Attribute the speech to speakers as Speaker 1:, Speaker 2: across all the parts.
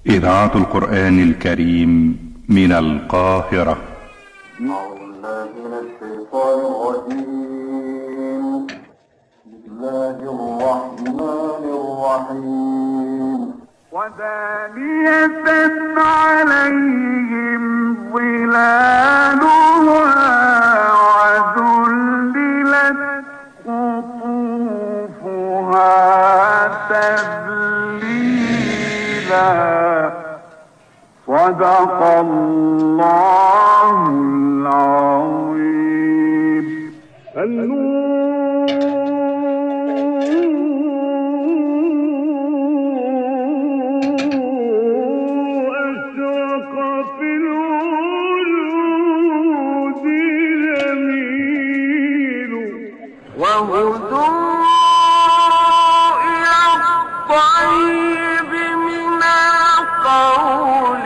Speaker 1: إذاعة القرآن الكريم من القاهرة.
Speaker 2: أعوذ بالله من الشيطان الرجيم. بسم الله الرحمن الرحيم. ودانية عليهم ظلالها وذللت قطوفها تذليلا. صدق الله العظيم. أشرق في الوجود جميل وهدوء إلى الطيب من القول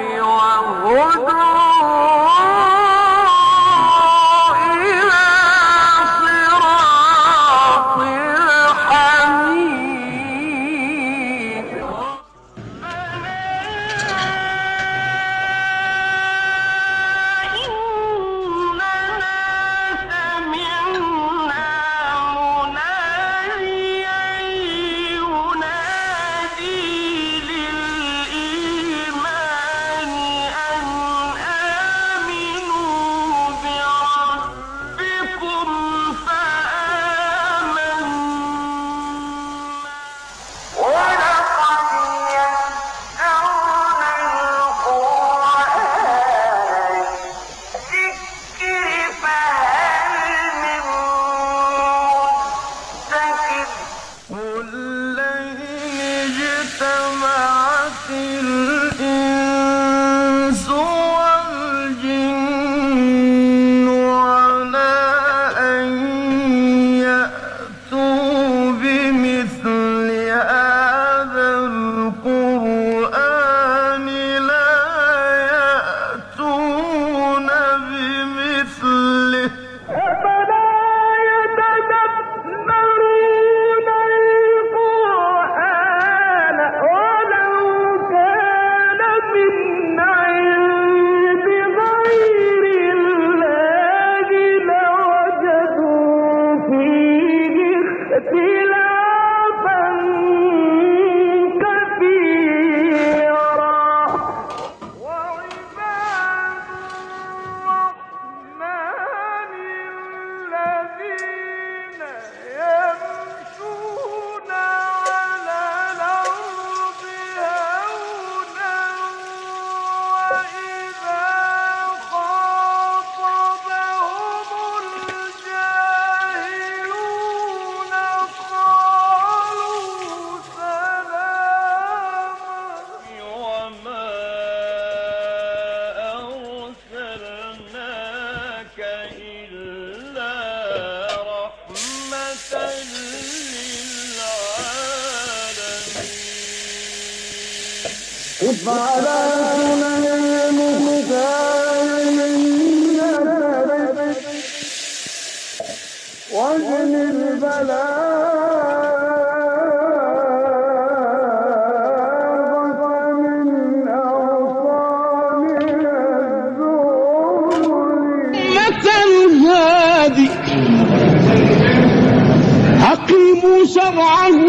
Speaker 3: أقيموا شرعه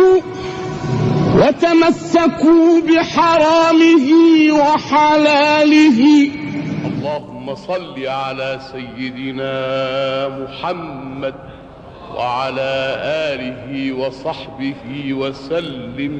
Speaker 3: وتمسكوا بحرامه وحلاله.
Speaker 4: اللهم صل على سيدنا محمد وعلى آله وصحبه وسلم.